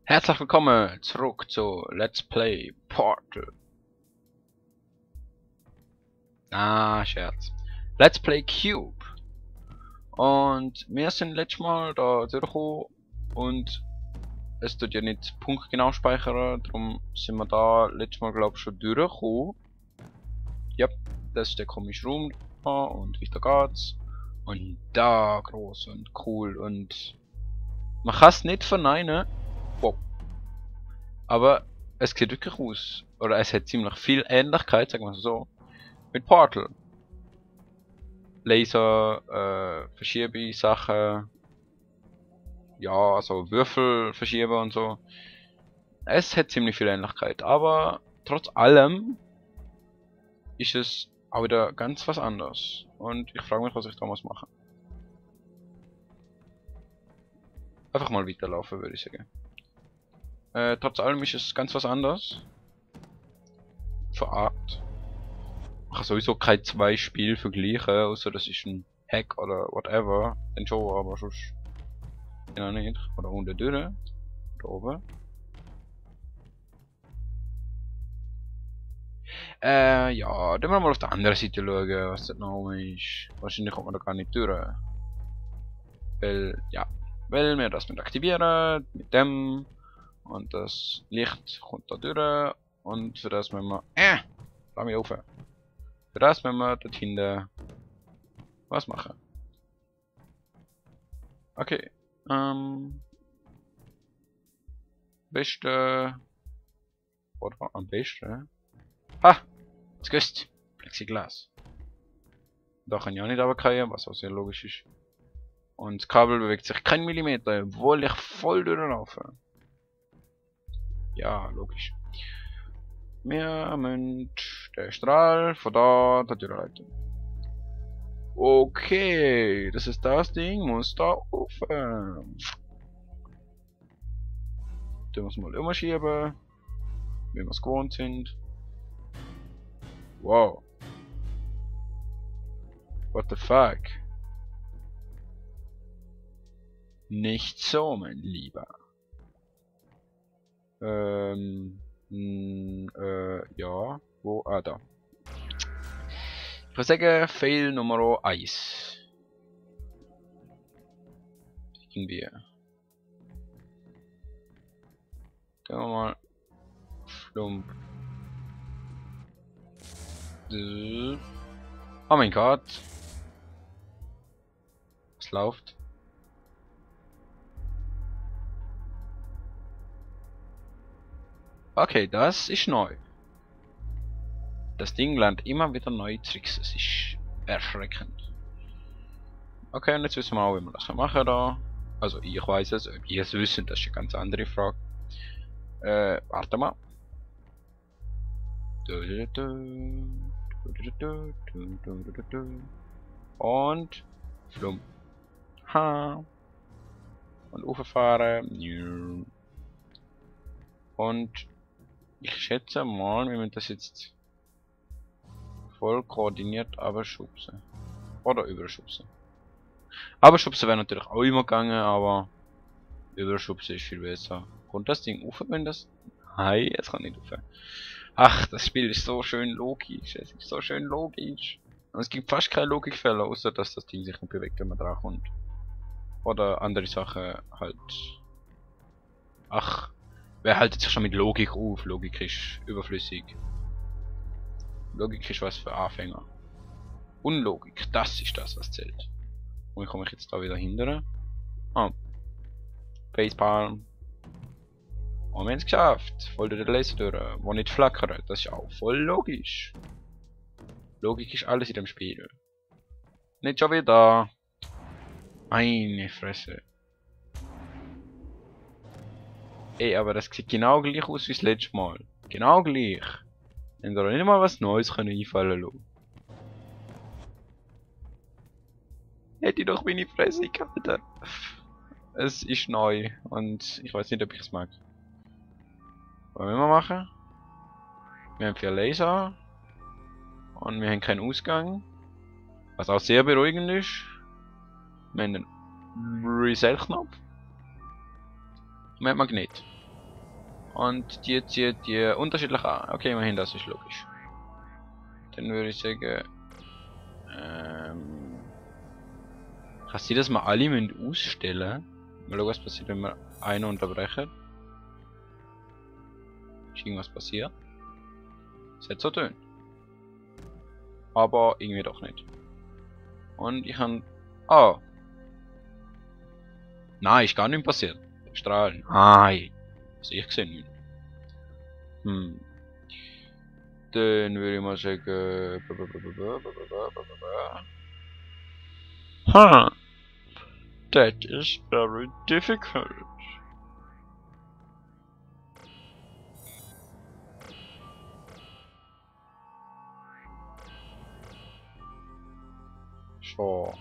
Herzlich willkommen zurück zu Let's Play Portal. Scherz. Let's Play Cube. Und wir sind letztes Mal da durchgekommen und es tut ja nicht punktgenau speichern, darum sind wir da letztes Mal glaube ich schon durchgekommen. Ja, das ist der komische Raum und weiter geht's. Und da groß und cool und man kann es nicht verneinen. Wow. Aber es sieht wirklich aus, oder es hat ziemlich viel Ähnlichkeit, sagen wir so, mit Portal. Laser, verschiebe Sachen, ja, so Würfel verschieben und so. Es hat ziemlich viel Ähnlichkeit, aber trotz allem ist es auch wieder ganz was anderes. Und ich frage mich, was ich da muss machen. Einfach mal weiterlaufen, würde ich sagen. Trotz allem ist es ganz was anderes. Für Art. Ich kann sowieso keine zwei Spiele vergleichen, außer das ist ein Hack oder whatever. Dann schon, aber sonst ja nicht. Oder unten durch. Da oben. Ja, dann wir mal auf der anderen Seite schauen, was das noch ist. Wahrscheinlich kommt man da gar nicht durch. Weil, ja. Weil wir das mit aktivieren, mit dem. Und das Licht kommt da durch. Und für das müssen wir. Lass mich auf. Für das müssen wir dort hinten was machen. Okay. Beste. Oder am besten. Ha! Das Gast. Plexiglas. Da kann ich auch nicht runterfallen, was auch sehr logisch ist. Und das Kabel bewegt sich kein Millimeter, obwohl ich voll durchlaufe. Ja, logisch. Wir müssen den Strahl von da durchleiten. Okay, das ist das Ding, muss da offen. Den muss man immer schieben, wie wir es gewohnt sind. Wow. What the fuck? Nicht so, mein Lieber. Ja. Wo? Ah, da. Ich würde sagen, Fail Nummer 1. Irgendwie. Gehen wir mal. Schlump. Oh mein Gott. Es läuft. Okay, das ist neu. Das Ding lernt immer wieder neue Tricks. Es ist erschreckend. Okay, und jetzt wissen wir auch, wie wir das machen da. Also ich weiß es, ob ihr es wisst, das ist eine ganz andere Frage. Warte mal. Und flum. Ha. Und hochfahren. Und ich schätze mal, wir müssen das jetzt voll koordiniert abschubsen. Oder überschubsen. Abschubsen wäre natürlich auch immer gegangen, aber überschubsen ist viel besser. Kommt das Ding auf, wenn das... Nein, es kann nicht auf. Ach, das Spiel ist so schön logisch. Es ist so schön logisch. Und es gibt fast keine Logikfälle, außer dass das Ding sich nicht bewegt, wenn man drauf kommt. Oder andere Sachen halt. Ach, wer haltet sich schon mit Logik auf? Logik ist überflüssig. Logik ist was für Anfänger. Unlogik, das ist das, was zählt. Und wie komme ich jetzt da wieder hindern? Ah. Facepalm. Und wir haben es geschafft. Voll durch den Laser durch, wo nicht flackert. Das ist auch voll logisch. Logik ist alles in dem Spiel. Nicht schon wieder. Meine Fresse. Ey, aber das sieht genau gleich aus wie das letzte Mal. Genau gleich. Haben da nicht mal was Neues können einfallen lassen. Hätte ich doch meine Fresse gehalten. Es ist neu und ich weiß nicht, ob ich es mag. Was wollen wir machen? Wir haben 4 Laser. Und wir haben keinen Ausgang. Was auch sehr beruhigend ist. Wir haben einen Reset-Knopf. Und wir haben Magnet. Und die zieht die unterschiedlich an. Okay, immerhin, das ist logisch. Dann würde ich sagen, kannst du das mal alle müssen ausstellen? Mal schauen, was passiert, wenn wir einen unterbrechen. Ist irgendwas passiert? Es hat so tönt. Aber irgendwie doch nicht. Und ich kann... Oh! Nein, ist gar nicht passiert. Strahlen. Nein! Das ich gesehen nicht. Dann würde ich mal sagen... Huh! That is very difficult. So.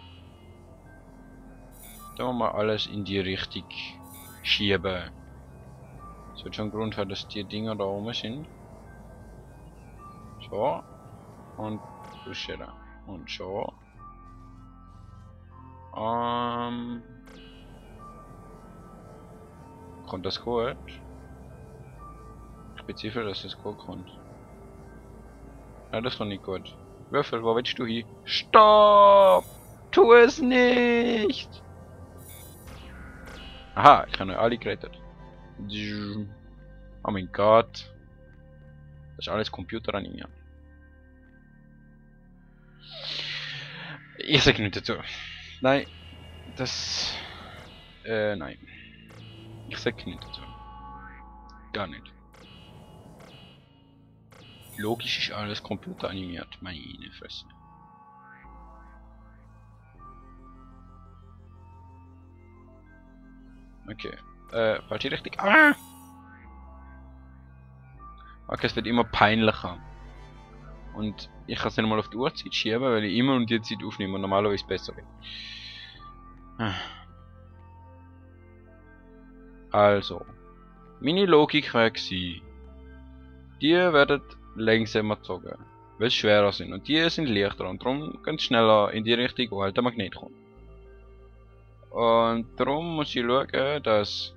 Dann wir mal alles in die Richtung schieben. Das wird schon ein Grund haben, dass die Dinger da oben sind. So. Und pushen. Und so. Kommt das gut? Ich bin sicher, dass das gut kommt. Nein, das kommt nicht gut. Würfel, wo willst du hin? Stopp! Tu es nicht! Aha, ich habe alle gerettet. Oh mein Gott. Das ist alles computeranimiert. Ich sag nicht dazu. Nein. Das... nein. Ich sag nicht dazu. Gar nicht. Logisch ist alles computeranimiert. Meine Fresse. Okay. Falsche Richtung. Ah! Okay, es wird immer peinlicher. Und ich kann es nicht mal auf die Uhrzeit schieben, weil ich immer um die Zeit aufnehme und normalerweise besser bin. Also. Meine Logik wäre gewesen, die werden langsamer gezogen, weil sie schwerer sind. Und die sind leichter und darum gehen sie schneller in die Richtung, wo halt der Magnet kommt. Und darum muss ich schauen, dass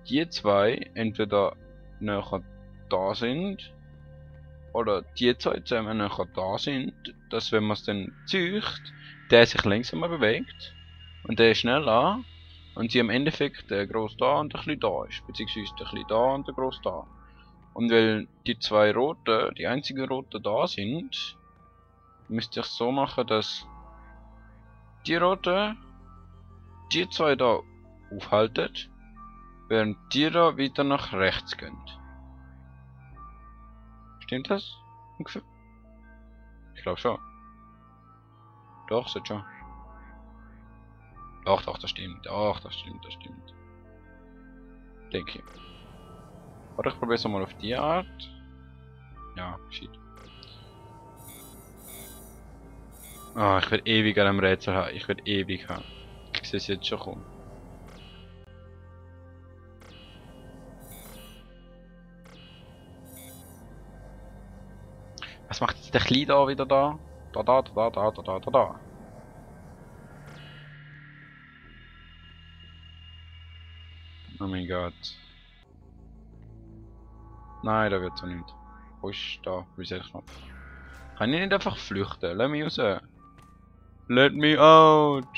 die zwei entweder näher da sind oder die zwei zusammen näher da sind, dass wenn man es dann zieht, der sich langsamer bewegt und der schneller und sie im Endeffekt der groß da und der klein da ist, beziehungsweise der klein da und der groß da. Und weil die zwei roten, die einzigen roten da sind, müsste ich so machen, dass die roten die zwei da aufhalten, während die da wieder nach rechts gehen. Stimmt das? Ungefähr? Ich glaube schon. Doch, so schon. Doch, doch, das stimmt. Doch, das stimmt, das stimmt. Denke ich. Warte, ich probiere es mal auf die Art. Ja, shit. Ah, ich werde ewig an einem Rätsel haben. Ich werde ewig haben. Ich sehe es jetzt schon kommen. Was macht jetzt der Kleine da wieder da? Da. Oh mein Gott. Nein, da wird so nicht. Wo ist da? Reset-Knopf. Kann ich nicht einfach flüchten? Lass mich raus. Let me out.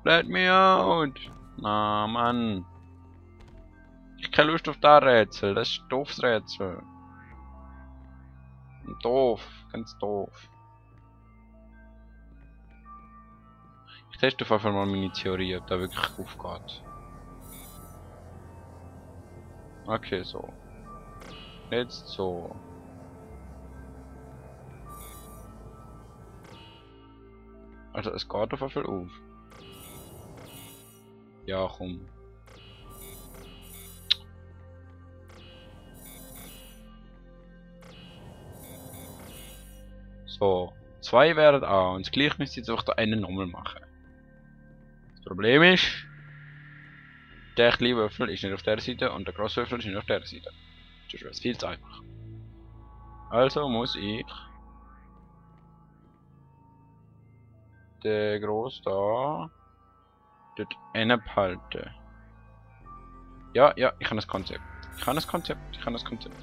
Let me out. Na, Mann. Ich hab keine Lust auf das Rätsel. Das ist ein doofes Rätsel. Doof. Ganz doof. Ich teste auf jeden Fall mal meine Theorie, ob da wirklich aufgeht. Okay, so. Jetzt so. Also es geht auf jeden Fall auf. Ja, komm. So. 2 wären A und das gleiche müsste jetzt auch der eine nochmal machen. Das Problem ist, der kleine Würfel ist nicht auf der Seite und der grosse Würfel ist nicht auf der Seite. Das wäre viel zu einfach. Also muss ich den gross da dort behalten. Ja, ja, ich habe das Konzept. Ich habe das Konzept. Ich habe das Konzept.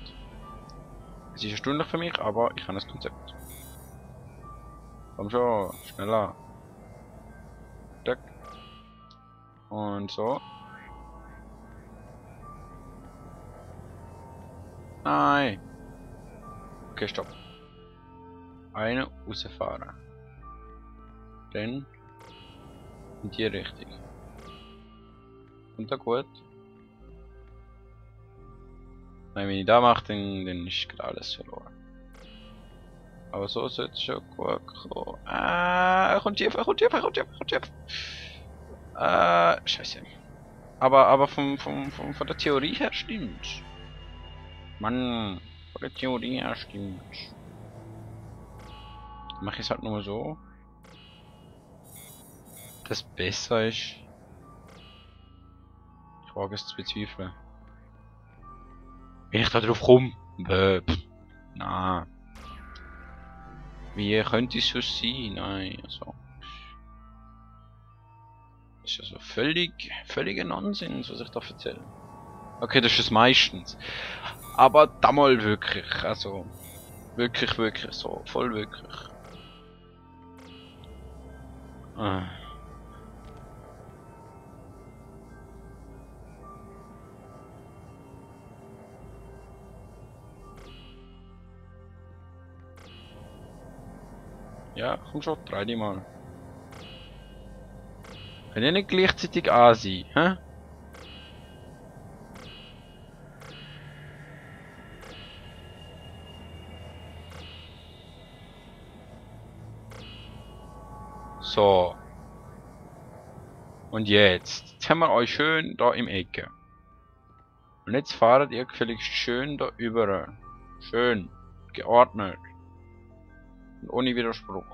Es ist erstaunlich für mich, aber ich habe das Konzept. Komm schon, schneller. Tack. Und so. Nein. Okay, stopp. Eine rausfahren. Dann in die Richtung. Und da gut. Nein, wenn ich da mache, dann ist gerade alles verloren. Aber so sollte es schon gut kommen. Er kommt schief, er kommt schief, er kommt schief, er kommt schief. Scheiße. Aber von der Theorie her stimmt's. Mann, von der Theorie her stimmt's. Mach ich es halt nur so. Das besser ist. Ich wage es zu bezweifeln. Wenn ich da drauf komme. Na. Wie könnte es so sein? Nein, also. Das ist also völliger Nonsens, was ich da erzähle. Okay, das ist es meistens. Aber da mal wirklich, also. Wirklich so, voll wirklich. Ja, komm schon, dreh dich mal. Kann ja nicht gleichzeitig A sein, hä? So. Und jetzt haben wir euch schön da im Ecke. Und jetzt fahrt ihr gefälligst schön da über. Schön. Geordnet. Und ohne Widerspruch.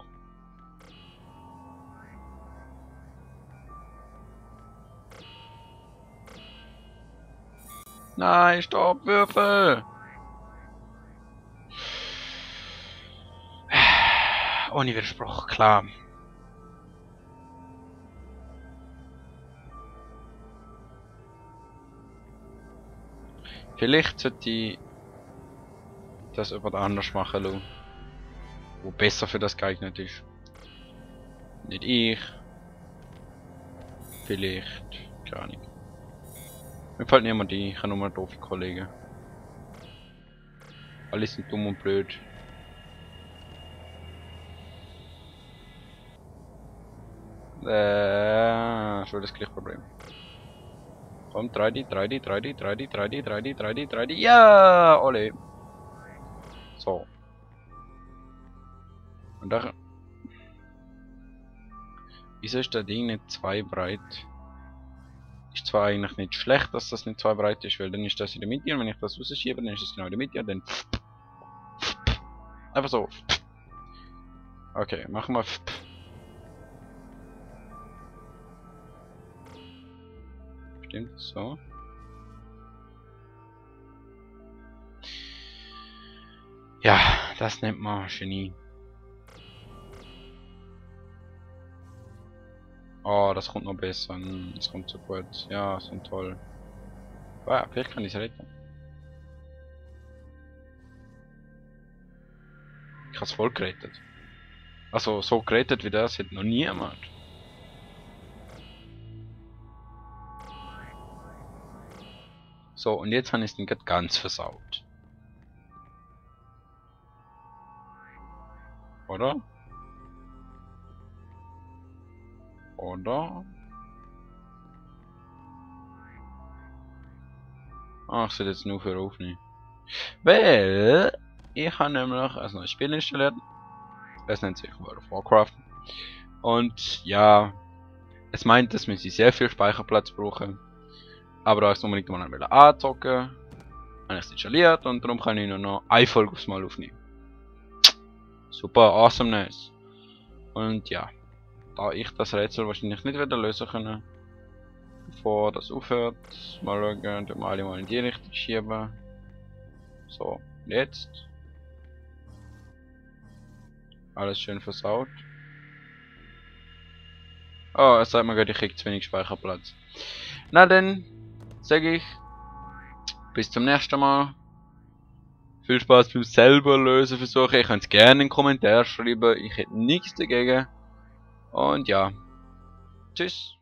Nein, stopp, Würfel! Ohne Widerspruch, klar. Vielleicht sollte ich das jemand anders machen lassen, wo besser für das geeignet ist. Nicht ich. Vielleicht. Keine Ahnung. Mir fällt niemand ein, ich habe nur doofe Kollegen. Alle sind dumm und blöd. Schon das gleiche Problem. Komm, 3D. Ja, ole. So. Und da. Wieso ist das Ding nicht 2 breit? Ist zwar eigentlich nicht schlecht, dass das nicht 2 breit ist, weil dann ist das in der Mitte und wenn ich das rausschiebe, dann ist es genau in der Mitte und dann. Einfach so. Okay, machen wir. Stimmt, so. Ja, das nennt man Genie. Oh, das kommt noch besser. Das kommt so gut. Ja, so toll. Ah, vielleicht kann ich es retten. Ich habe es voll gerettet. Also, so gerettet wie das hat noch niemand. So, und jetzt habe ich es den gerade ganz versaut. Oder? Oder? Ach, soll jetzt nur für aufnehmen. Weil ich habe nämlich ein neues Spiel installiert. Es nennt sich World of Warcraft. Und ja, es meint, dass wir sehr viel Speicherplatz brauchen. Aber da ich es unbedingt mal anzocken, habe ich es installiert und darum kann ich nur noch eine Folge aufs Mal aufnehmen. Super, awesomeness. Und ja, da ich das Rätsel wahrscheinlich nicht wieder lösen können, bevor das aufhört, mal schauen, dann wir alle mal in die Richtung schieben. So, jetzt. Alles schön versaut. Oh, es sagt mir gerade, ich krieg zu wenig Speicherplatz. Na dann, sage ich, Bis zum nächsten Mal. Viel Spaß beim selber lösen versuchen. Ihr könnt es gerne in den Kommentaren schreiben. Ich hätte nichts dagegen. Und ja. Tschüss.